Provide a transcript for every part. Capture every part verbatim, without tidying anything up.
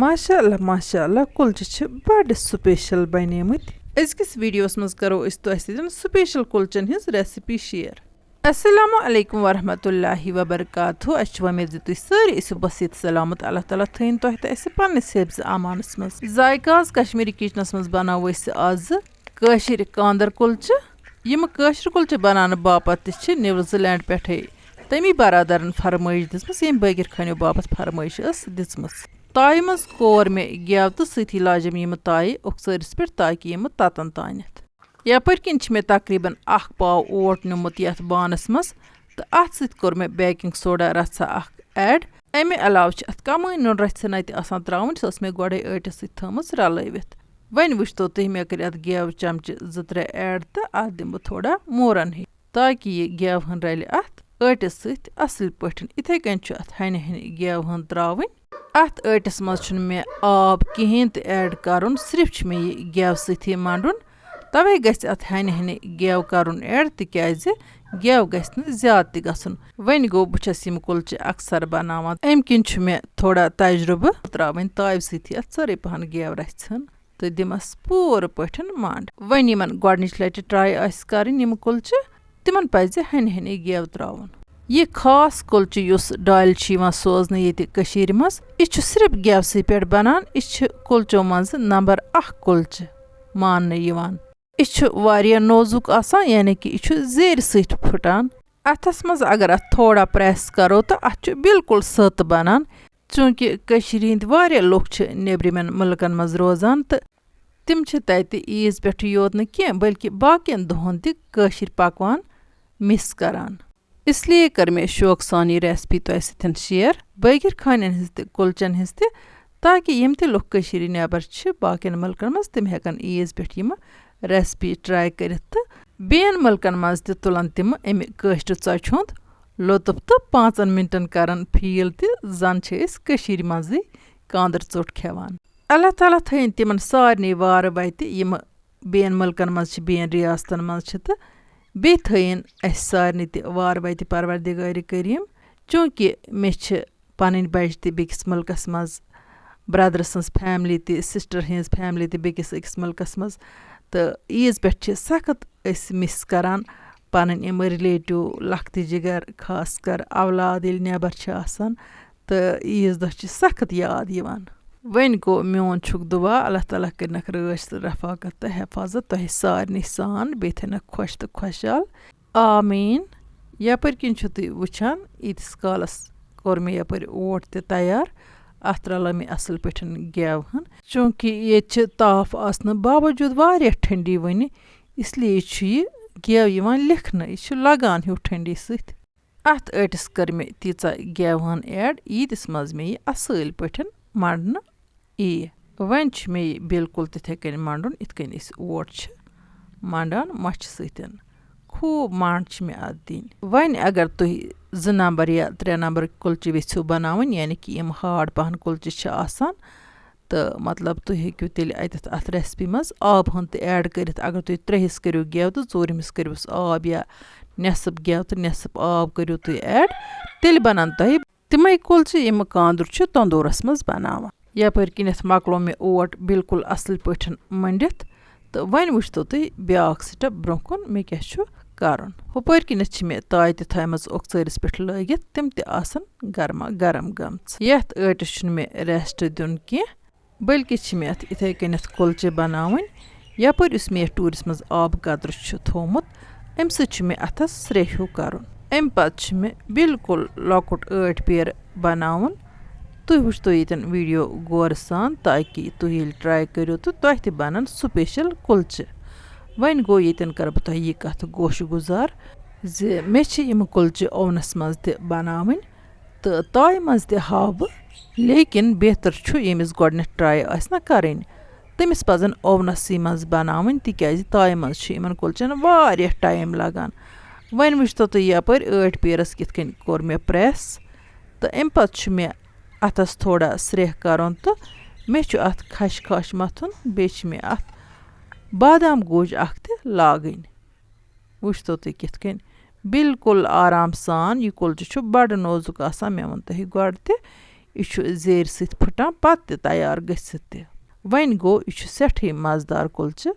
ماشاء اللہ، ماشاء اللہ، کُلچہِ چھِ بڑٕ special بنیمٕتۍ۔ أزکِس videoس منٛز کرو أسۍ تۄہہِ سۭتۍ special کُلچن ہٕنٛز recipe share۔ السلام علیکم ورحمۃ اللہ وبرکاتہ۔ اَسہِ چھِ وۄمید زِ تُہۍ سٲری ٲسِو بس ییٚتہِ سلامت۔ اللہ تعالیٰ تھٲیِن تۄہہِ تہٕ اَسہِ پننِس حفظ امانس منٛز۔ ذائقہٕ آز کشمیٖری kitchenس منٛز بناوو أسۍ آزٕ کٲشِرۍ کانٛدر کُلچہِ۔ یِم کٲشِرۍ کُلچہِ بناونہٕ باپتھ تہِ چھِ نیوزی لینڈ پٮ۪ٹھَے تٔمی برادرن فرمٲیش دِژمٕژ، ییٚمۍ بٲگِر خانیو باپتھ فرمٲیش ٲس دِژمٕژ۔ تایہِ منٛز کور مےٚ گٮ۪و تہٕ سۭتی لاجم یِم تایہِ اوٚکژٲرِس پٮ۪ٹھ، تاکہِ یِم تَتَن تانٮ۪تھ۔ یَپٲرۍ کِنۍ چھِ مےٚ تقریٖباً اَکھ پاو اوٹ نیوٗمُت یَتھ بانَس منٛز، تہٕ اَتھ سۭتۍ کوٚر مےٚ baking soda رَژھا اَکھ add۔ اَمہِ علاوٕ چھِ اَتھ کَمٕے نُن رَژھِ ہنا تہِ آسان ترٛاوٕنۍ، سۄ ٲس مےٚ گۄڈَے ٲٹِس سۭتۍ تھٲومٕژ رَلٲوِتھ۔ وۄنۍ وٕچھتو تُہۍ، مےٚ کٔرۍ اَتھ گٮ۪و چمچہٕ زٕ ترٛےٚ add تہٕ اَتھ دِمہٕ بہٕ تھوڑا موٗرَن ہِوۍ، تاکہِ یہِ گٮ۪و ہن رَلہِ اَتھ ٲٹِس سۭتۍ اَصٕل پٲٹھۍ۔ یِتھَے کٔنۍ چھُ اَتھ ہَنہِ ہَنہِ گٮ۪و ہن ترٛاوٕنۍ۔ اَتھ ٲٹِس منٛز چھُنہٕ مےٚ آب کِہیٖنۍ تہِ add کَرُن، صرف چھُ مےٚ یہِ گٮ۪و سۭتی منٛڈُن۔ تَوَے گژھِ اَتھ ہَنہِ ہَنہِ گٮ۪و کَرُن add، تِکیٛازِ گٮ۪و گژھِ نہٕ زیادٕ تہِ گژھُن۔ وۄنۍ گوٚو، بہٕ چھَس یِم کُلچہِ اکثر بناوان، اَمہِ کِنۍ چھُ مےٚ تھوڑا تجرُبہٕ۔ ترٛاوٕنۍ تایہِ سۭتی اَتھ ژٔرٕے پہن گٮ۪و رَژھِ ہن تہٕ دِمَس پوٗرٕ پٲٹھۍ منٛڈ۔ وۄنۍ یِمن گۄڈٕنِچ لَٹہِ try آسہِ کَرٕنۍ یِم کُلچہِ، تِمن پَزِ ہَنہِ ہَنہِ گٮ۪و ترٛاوُن۔ یہِ خاص کُلچہِ یُس ڈالہِ چھُ یِوان سوزنہٕ ییٚتہِ کٔشیٖرِ منٛز، یہِ چھُ صرف گٮ۪وسٕے پٮ۪ٹھ بنان۔ یہِ چھِ کُلچو منٛزٕ نمبر اکھ کُلچہِ ماننہٕ یِوان۔ یہِ چھُ واریاہ نوزُک آسان، یعنی کہِ یہِ چھُ زیرِ سۭتۍ پھُٹان۔ اَتھَس منٛز اگر اَتھ تھوڑا press کَرو تہٕ اَتھ چھُ بالکل سٔت بنان۔ چوٗنٛکہِ کٔشیٖرِ ہِنٛدۍ واریاہ لُکھ چھِ نیٚبرِمٮ۪ن مُلکَن منٛز روزان تہٕ تِم چھِ تَتہِ عیٖز پٮ۪ٹھٕے یوت نہٕ کینٛہہ، بلکہِ باقیَن دۄہَن تہِ کٲشِرۍ پکوان miss کران۔ اس لیے کٔر مےٚ شوقہٕ سان یہِ recipe تۄہہِ سۭتۍ share، بٲگِر خانٮ۪ن ہٕنٛز تہِ، کُلچَن ہٕنٛز تہِ، تاکہِ یِم تہِ لُکھ کٔشیٖرِ نٮ۪بر چھِ باقیَن مُلکَن منٛز، تِم ہٮ۪کَن عیٖز پٮ۪ٹھ یِمہٕ recipe try کٔرِتھ تہٕ بیٚیَن مُلکَن منٛز تہِ تُلَن تِم اَمہِ کٲشرِ ژۄچہِ ہُنٛد لطف تہٕ پانٛژَن مِنٹَن کَرَن feel تہِ زَن چھِ أسۍ کٔشیٖرِ منٛزٕے کانٛدٕر ژوٚٹ کھٮ۪وان۔ اللہ تعالیٰ تھٲیِن تِمَن سارنٕے وارٕ وَتہِ، یِم بیٚیَن مُلکَن منٛز چھِ، بیٚیَن ریاستَن منٛز چھِ، تہٕ بیٚیہِ تھٲیِن اَسہِ سارنٕے تہِ وارٕ وَتہِ پروردگارِ کریٖم۔ چوٗنٛکہِ مےٚ چھِ پَنٕنۍ بَچہِ تہِ بیٚکِس مُلکَس منٛز، brother سٕنٛز family تہِ، sister ہٕنٛز family تہِ بیٚکِس أکِس مُلکَس منٛز، تہٕ عیٖز پٮ۪ٹھ چھِ سخت أسۍ miss کران پَنٕنۍ یِم relative، لۄکٹہِ جِگر، خاص کر اولاد ییٚلہِ نٮ۪بر چھِ آسان، تہٕ عیٖذ دۄہ چھِ سخت یاد یِوان۔ وۄنۍ گوٚو میون چھُکھ دُعا، اللہ تعالیٰ کٔرِنَکھ رٲچھ تہٕ رفاقت تہٕ حفاظت تۄہہِ سارنٕے سان، بیٚیہِ تھٲینَکھ خۄش تہٕ خۄشحال۔ آمیٖن۔ یَپٲرۍ کِنۍ چھِو تُہۍ وٕچھان، ییٖتِس کالَس کوٚر مےٚ یَپٲرۍ اوٹ تہِ تیار، اَتھ رَلٲو مےٚ اَصٕل پٲٹھۍ گٮ۪و ہن۔ چوٗنٛکہِ ییٚتہِ چھِ تاپھ آسنہٕ باوجوٗد واریاہ ٹھنڈی وٕنہِ، اس لیے چھُ یہِ گٮ۪و یِوان لیکھنہٕ، یہِ چھُ لَگان ہیوٗ ٹھنڈی سۭتۍ۔ اَتھ ٲٹِس کٔر مےٚ تیٖژاہ گٮ۪و ہن add، ییٖتِس منٛز مےٚ یہِ اَصٕل پٲٹھۍ منٛڈنہٕ یی۔ وۄنۍ چھُ مےٚ یہِ بالکل تِتھَے کٔنۍ منٛڈُن، یِتھ کٔنۍ أسۍ اوٹ چھِ منٛڈان مَچھِ سۭتۍ۔ خوٗب منٛڈ چھِ مےٚ اَتھ دِنۍ۔ وۄنۍ اگر تُہۍ زٕ نمبر یا ترٛےٚ نمبر کُلچہِ یژھِو بناوٕنۍ، یعنی کہِ یِم hard پہن کُلچہِ چھِ آسان، تہٕ مطلب تُہۍ ہیٚکِو تیٚلہِ اَتٮ۪تھ اَتھ recipe منٛز آب ہن تہِ add کٔرِتھ۔ اگر تُہۍ ترٛیٚہِس کٔرِو گٮ۪و تہٕ ژوٗرمِس کٔرِوس آب، یا نٮ۪صٕف گٮ۪و تہٕ نٮ۪صٕف آب کٔرِو تُہۍ add، تیٚلہِ بنن تۄہہِ تِمے کُلچہِ یِم کانٛدُر چھُ تندورس منٛز بناوان۔ یپٲرۍ کِنٮ۪تھ مۄکلو مےٚ اوٹ بالکل اصل پٲٹھۍ منڈِتھ، تہٕ وۄنۍ وٕچھتو تُہۍ بیاکھ step برونٛہہ کُن مےٚ کیٛاہ چھُ کرُن۔ ہُپٲرۍ کِنٮ۪تھ چھِ مےٚ تایہِ تہِ تھایمژٕ اوٚکژٲرِس پٮ۪ٹھ لٲگِتھ، تِم تہِ آسن گرما گرم گٔمژٕ۔ یتھ ٲٹِس چھُنہٕ مےٚ rest دیُن کینٛہہ، بلکہِ چھِ مےٚ اَتھ یِتھَے کٔنٮ۪تھ کُلچہِ بناوٕنۍ۔ یَپٲرۍ یُس مےٚ یَتھ ٹوٗرِس منٛز آبہٕ قطرٕ چھُ تھوٚومُت، اَمہِ سۭتۍ چھُ مےٚ اَتھَس سرٛیٚہیوٗ کَرُن۔ اَمہِ پَتہٕ چھِ مےٚ بالکل لۄکُٹ ٲٹۍ پیٖر بناوُن۔ تُہۍ وٕچھتو ییٚتٮ۪ن video غورٕ سان، تاکہِ تُہۍ ییٚلہِ try کٔرِو تہٕ تۄہہِ تہِ بَنَن special کُلچہِ۔ وۄنۍ گوٚو، ییٚتٮ۪ن کَرٕ بہٕ تۄہہِ یہِ کَتھ گوشہِ گُزار زِ مےٚ چھِ یِم کُلچہِ ovenَس منٛز تہِ بناوٕنۍ۔ تہٕ تایہِ منٛز تہِ ہاوٕ بہٕ، لیکن بہتر چھُ ییٚمِس گۄڈٕنٮ۪تھ try آسہِ نہ کَرٕنۍ، تٔمِس پَزَن ovenَسٕے منٛز بَناوٕنۍ، تِکیٛازِ تایہِ منٛز چھُ یِمَن کُلچَن واریاہ time لَگان۔ وۄنۍ وٕچھتو تُہۍ یَپٲرۍ ٲٹۍ پیٖرَس کِتھ کٔنۍ کوٚر مےٚ press، تہٕ اَمہِ پَتہٕ چھُ مےٚ اَتھَس تھوڑا سرٛیٚہہ کَرُن تہٕ مےٚ چھُ اَتھ خَش خَش مَتھُن، بیٚیہِ چھِ مےٚ اَتھ بادام گوجہِ اَکھ تہِ لاگٕنۍ۔ وٕچھتو تُہۍ کِتھ کٔنۍ، بالکل آرام سان۔ یہِ کُلچہِ چھُ بڑٕ نوزُک آسان، مےٚ ووٚن تۄہہِ گۄڈٕ تہِ، یہِ چھُ زیرِ سۭتۍ پھٕٹان پتہٕ تہِ تیار گٔژھِتھ تہِ۔ وۄنۍ گوٚو، یہِ چھُ سٮ۪ٹھٕے مزٕدار کُلچہِ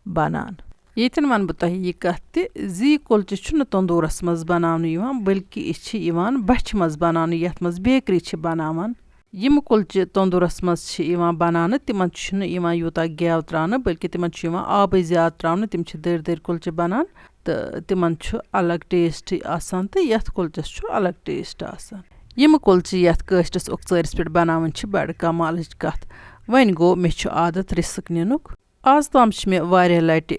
بنان۔ ییٚتٮ۪ن ونہٕ بہٕ تۄہہِ یہِ کتھ تہِ زِ یہِ کُلچہِ چھُنہٕ تندورس منٛز بناونہٕ یِوان، بلکہِ یہِ چھِ یِوان بچھِ منٛز بناونہٕ، یتھ منٛز بیکری چھِ بناوان۔ یِم کُلچہِ تندورس منٛز چھِ یِوان بناونہٕ، تِمن چھُنہٕ یِوان یوٗتاہ گٮ۪و تراونہٕ، بلکہِ تِمن چھُ یِوان آبٕے زیادٕ تراونہٕ۔ تِم چھِ دٔرۍ دٔرۍ کُلچہِ بنان تہٕ تِمن چھُ الگ ٹیسٹٕے آسان تہٕ یتھ کُلچس چھُ الگ ٹیسٹ آسان۔ یِم کُلچہِ یتھ کٲشرِس اوٚکژٲرِس پٮ۪ٹھ بناوٕنۍ چھِ بڑٕ کمالٕچ کتھ۔ وۄنۍ گوٚو، مےٚ چھُ عادت رِسک نِنُک۔ آز تام چھِ مےٚ واریاہ لٹہِ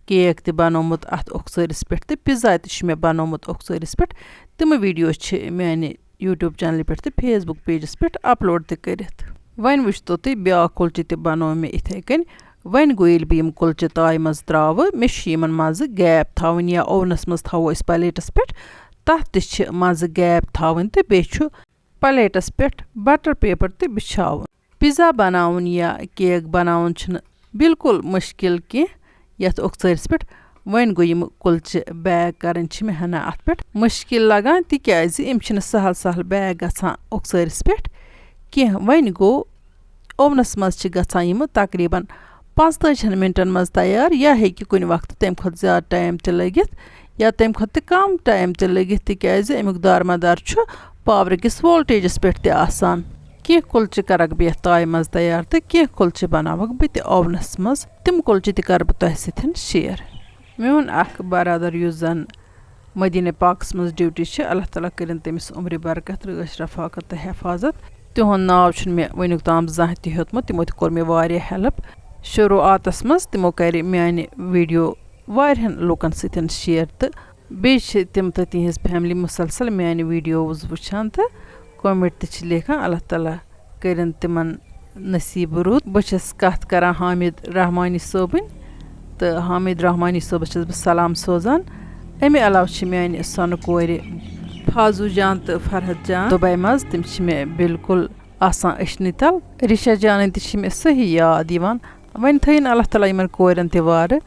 کیک تہِ بنومُت اتھ اوٚکژٲرِس پٮ۪ٹھ تہٕ پِزا تہِ چھُ مےٚ بنومُت اوٚکژٲرِس پٮ۪ٹھ۔ تِم ویڈیو چھِ میانہِ YouTube چینلہِ پٮ۪ٹھ تہٕ Facebook پیجس پٮ۪ٹھ اپلوڈ تہِ کٔرِتھ۔ وۄنۍ وٕچھتو تُہۍ، بیاکھ کُلچہِ تہِ بنوو مےٚ اِتھے کٔنۍ۔ وۄنۍ گوٚو، ییٚلہِ بہٕ یِم کُلچہِ تایہِ منٛز تراوٕ، مےٚ چھُ یِمن منٛزٕ گیپ تھاوٕنۍ، یا اوونس منٛز تھاوو أسۍ پلیٹس پٮ۪ٹھ، تتھ تہِ چھِ منٛزٕ گیپ تھاوٕنۍ تہٕ بیٚیہِ چھُ پلیٹس پٮ۪ٹھ بٹر پیپر تہِ بچھاوُن۔ پیزا بناوُن یا کیک بناوُن چھُنہٕ بالکل مشکل کینٛہہ یتھ اوٚکژٲرِس پٮ۪ٹھ۔ وۄنۍ گوٚو، یِم کُلچہِ بیک کرٕنۍ چھِ مےٚ ہنا اتھ پٮ۪ٹھ مشکل لگان، تِکیازِ یِم چھِنہٕ سہل سہل بیک گژھان اوٚکژٲرِس پٮ۪ٹھ کینٛہہ۔ وۄنۍ گوٚو، اوونس منٛز چھِ گژھان یِم تقریباً پانٛژتٲجِہن منٹن منٛز تیار، یا ہیٚکہِ کُنہِ وقتہٕ تمہِ کھۄتہٕ زیادٕ ٹایم تہِ لٔگِتھ یا تمہِ کھۄتہٕ تہِ کم ٹایم تہِ لٔگِتھ، تِکیازِ امیُک دارمدار چھُ پاورٕ کِس وولٹیجس پٮ۪ٹھ تہِ آسان۔ کینٛہہ کُلچہِ کرکھ بہٕ یتھ تایہِ منٛز تیار تہٕ کینٛہہ کُلچہِ بناوکھ بہٕ تہِ اوونس منٛز۔ تِم کُلچہِ تہِ کرٕ بہٕ تۄہہِ سۭتۍ شیئر۔ میون اکھ برادر، یُس زن مدینہ پاکس منٛز ڈیوٹی چھِ، اللہ تعالیٰ کٔرِن تٔمِس عمرِ برکت، رٲچھ رفاقت تہٕ حفاظت۔ تِہُنٛد ناو چھُنہٕ مےٚ وٕنیُک تام زانٛہہ تہِ ہیوٚتمُت، تِمو تہِ کوٚر مےٚ واریاہ ہیلپ۔ شروعاتس منٛز تِمو کرِ میانہِ ویڈیو واریاہن لوٗکن سۭتۍ شیئر تہٕ بیٚیہِ چھِ تِم تہٕ تِہنٛز فیملی مسلسل میانہِ ویڈیوز وٕچھان تہٕ کمنٹ تہِ چھِ لیکھان۔ اللہ تعالیٰ کٔرِن تِمن نصیٖب رُت۔ بہٕ چھَس کتھ کران حامد رحمانی صٲبٕنۍ تہٕ حامد رحمانی صٲبس چھَس بہٕ سلام سوزان۔ امہِ علاوٕ چھِ میانہِ سۄنہٕ کورِ فازو جان تہٕ فرحت جان دُبے منٛز، تِم چھِ مےٚ بالکل آسان أچھنہِ تل۔ رِشا جانٕنۍ تہِ چھِ مےٚ صحیح یاد یِوان۔ وۄنۍ تھٲیِن اللہ تعالیٰ یِمن کورٮ۪ن تہِ وارٕ۔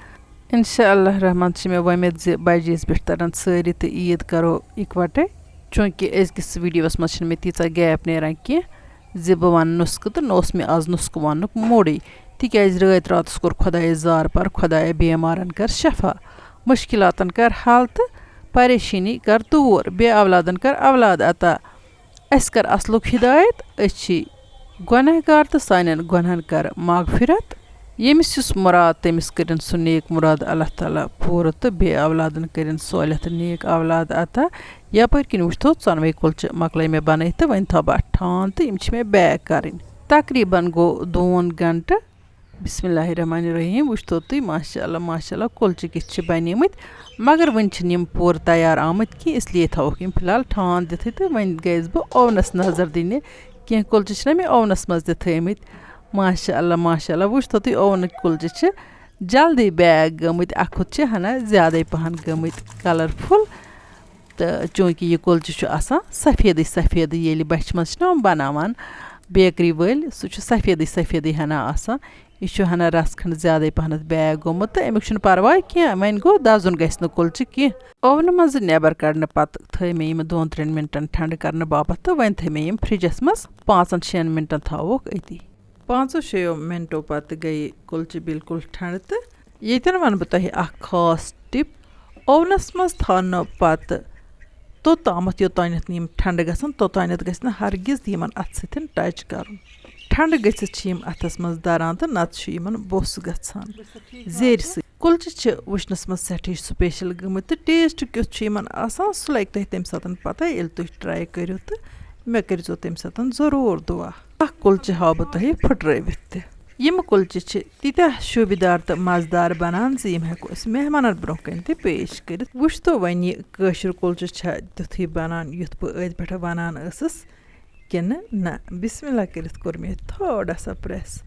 انشاء اللہ الرحمن چھِ مےٚ وۄمید زِ بجہِ عیٖز پٮ۪ٹھ ترن سٲری تہٕ عیٖد کرو اِکوٹے۔ چوٗنٛکہِ أزکِس ویڈیوس منٛز چھِنہٕ مےٚ تیٖژاہ گیپ نیران کینٛہہ زِ بہٕ ونہٕ نُسخہٕ، تہٕ نہ اوس مےٚ آز نُسخہٕ وننُک موڈٕے، تِکیازِ رٲتۍ راتس کوٚر خۄدایس زار پار، خۄدایا بیمارن کر شفا، مُشکِلاتن کر حل تہٕ پریشٲنی کر دوٗر، بے اولادن کر اولاد عطا۔ اَسہِ کر اصلُک ہدایت، أسۍ چھِ گۄنہگار تہٕ سانٮ۪ن گۄنہن کر مغفرت۔ ییٚمِس یُس مُراد، تٔمِس کٔرِن سُہ نیک مُراد اللہ تعالیٰ پوٗرٕ تہٕ بے اولادن کٔرِن صالح تہٕ نیک اولاد عطا۔ یپٲرۍ کِنۍ وٕچھتو، ژۄنوَے کُلچہِ مۄکلٲے مےٚ بنٲیِتھ تہٕ وۄنۍ تھاو بہٕ اَتھ ٹھانٛڈ تہٕ یِم چھِ مےٚ بیک کرٕنۍ۔ تقریباً گوٚو دوٗن گنٹہٕ۔ بسم اللہ الرحمن الرحیم۔ وٕچھتو تُہۍ، ماشاء اللہ، ماشاء اللہ، کُلچہِ کِتھ چھِ بنیمٕتۍ، مگر وٕنہِ چھِنہٕ یِم پوٗرٕ تیار آمٕتۍ کینٛہہ، اس لیے تھاووکھ یِم فی الحال ٹھانٛڈ دِتھٕے تہٕ وۄنۍ گٔیَس بہٕ اوونَس نظر دِنہِ۔ کینٛہہ کُلچہِ چھِنہ مےٚ اوونَس منٛز تہِ تھٲیمٕتۍ۔ ماشاء اللہ، ماشاء اللہ، وٕچھتو تُہۍ، اوونٕکۍ کُلچہِ چھِ جلدی بیک گٔمٕتۍ، اَکھ ہُتھ چھِ ہنا زیادَے پَہَن گٔمٕتۍ کلرفُل۔ تہٕ چوٗنٛکہِ یہِ کُلچہِ چھُ آسان سفیدٕے سفیدٕے، ییٚلہِ بَچھِ منٛز چھِنہ یِم بَناوان بیکری وٲلۍ، سُہ چھُ سفیدٕے سفیدٕے ہنا آسان۔ یہِ چھُ ہنا رَژھ کھنٛڈ زیادَے پَہنَتھ بیک گوٚمُت، تہٕ اَمیُک چھُنہٕ پَرواے کینٛہہ، وۄنۍ گوٚو، دَزُن گژھِ نہٕ کُلچہِ کینٛہہ۔ اوونہٕ منٛزٕ نٮ۪بَر کڑنہٕ پَتہٕ تھٲے مےٚ یِم دۄن ترٛٮ۪ن مِنٹَن ٹھنٛڈٕ کَرنہٕ باپَتھ، تہٕ وۄنۍ تھٲے مےٚ یِم فرجَس منٛز پانٛژَن شٮ۪ن مِنٹَن تھاووکھ أتی۔ پانٛژو شیٚیو مِنٹو پَتہٕ گٔیہِ کُلچہِ بالکل ٹھنٛڈٕ، تہٕ ییٚتٮ۪ن وَنہٕ بہٕ تۄہہِ اَکھ خاص ٹِپ۔ اوونَس منٛز تھاونہٕ پَتہٕ توٚتامَتھ، یوٚتانٮ۪تھ نہٕ یِم ٹھنٛڈٕ گژھن، توٚتانٮ۪تھ گژھِ نہٕ ہرگِز تہِ یِمَن اَتھٕ سۭتۍ ٹچ کَرُن۔ ٹھنٛڈٕ گٔژھِتھ چھِ یِم اَتھَس منٛز دَران تہٕ نَتہٕ چھُ یِمَن بوٚس گژھان زیرِ سۭتۍ۔ کُلچہِ چھِ وٕچھنَس منٛز سٮ۪ٹھٕے سُپیشَل گٔمٕتۍ تہٕ ٹیسٹ کیُتھ چھُ یِمَن آسان، سُہ لَگہِ تۄہہِ تَمہِ ساتہٕ پَتہ، ییٚلہِ تُہۍ ٹرٛاے کٔرِو تہٕ مےٚ کٔرۍزیو تَمہِ ساتہٕ ضٔروٗر دُعا۔ اَکھ کُلچہِ ہاوٕ بہٕ تۄہہِ پھٕٹرٲوِتھ تہِ۔ یِم کُلچہِ چھِ تیٖتیٛاہ شوٗبِدار تہٕ مَزٕدار بَنان زِ یِم ہٮ۪کو أسۍ مہمانَن برٛونٛہہ کَنہِ تہِ پیش کٔرِتھ۔ وٕچھتو وۄنۍ، یہِ کٲشُر کُلچہِ چھا تیُتھُے بَنان، یُتھ بہٕ أتھۍ پٮ۪ٹھ وَنان ٲسٕس، کِنہٕ نہ؟ بسم اللہ کٔرِتھ کوٚر مےٚ تھٲڈ ہسا پریس۔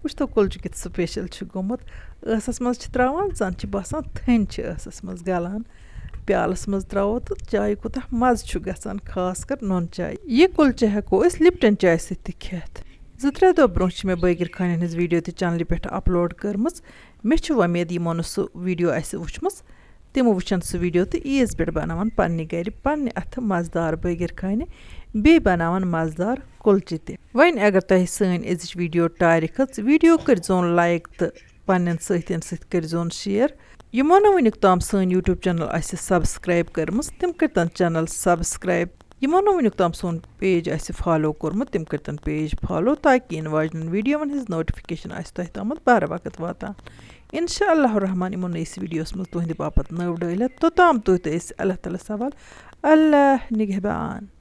وٕچھ تو، کُلچہِ کیُتھ سُپیشل چھُ گوٚمُت۔ ٲسَس منٛز چھِ ترٛاوان، زَن چھِ باسان تھٔنۍ چھِ ٲسَس منٛز گَلان۔ پیالَس منٛز ترٛاوو تہٕ چایہِ کوٗتاہ مَزٕ چھُ گژھان، خاص کر نُن چاے۔ یہِ کُلچہِ ہٮ۪کو أسۍ لِپٹن چایہِ سۭتۍ تہِ کھٮ۪تھ۔ زٕ ترٛےٚ دۄہ برونٛہہ چھِ مےٚ بٲگِر خانٮ۪ن ہٕنٛز ویٖڈیو تہِ چنلہِ پٮ۪ٹھ اپلوڈ کٔرمٕژ۔ مےٚ چھِ وۄمید یِمو نہٕ سُہ ویٖڈیو آسہِ وٕچھمٕژ۔ تِم وٕچھن سُہ ویٖڈیو تہٕ عیٖز پٮ۪ٹھ بناون پننہِ گرِ پننہِ اتھٕ مزٕدار بٲگِر خانہِ، بیٚیہِ بناون مزٕدار کُلچہِ تہِ۔ وۄنۍ اگر تۄہہِ سٲنۍ أزِچ ویٖڈیو ٹارِ کھٔژ، ویٖڈیو کٔرۍ زیون لایک تہٕ پننٮ۪ن سۭتٮ۪ن سۭتۍ کٔرۍ زیون شیئر۔ یِمو نہٕ وٕنیُک تام سٲنۍ YouTube چینل آسہِ سبسکرائب کٔرمٕژ، تِم کٔرۍ تن چینل سبسکرائب۔ یِمو نہٕ وٕنیُک تام سون پیج آسہِ فالو کوٚرمُت، تِم کٔرۍ تن پیج فالو، تاکہِ یِنہٕ واجنٮ۪ن ویٖڈیوون ہٕنٛز نوٹیفکیشن آسہِ تۄہہِ تامَتھ بر وقت واتان۔ انشاء اللہ الرحمن یِمو نٔیِس ویٖڈیوَس منٛز تُہنٛدِ باپتھ نٔو ڈٲلِتھ۔ توٚتام تُہۍ تہٕ أسۍ اللہ تعالیٰ سوال۔ اللہ نگہبان۔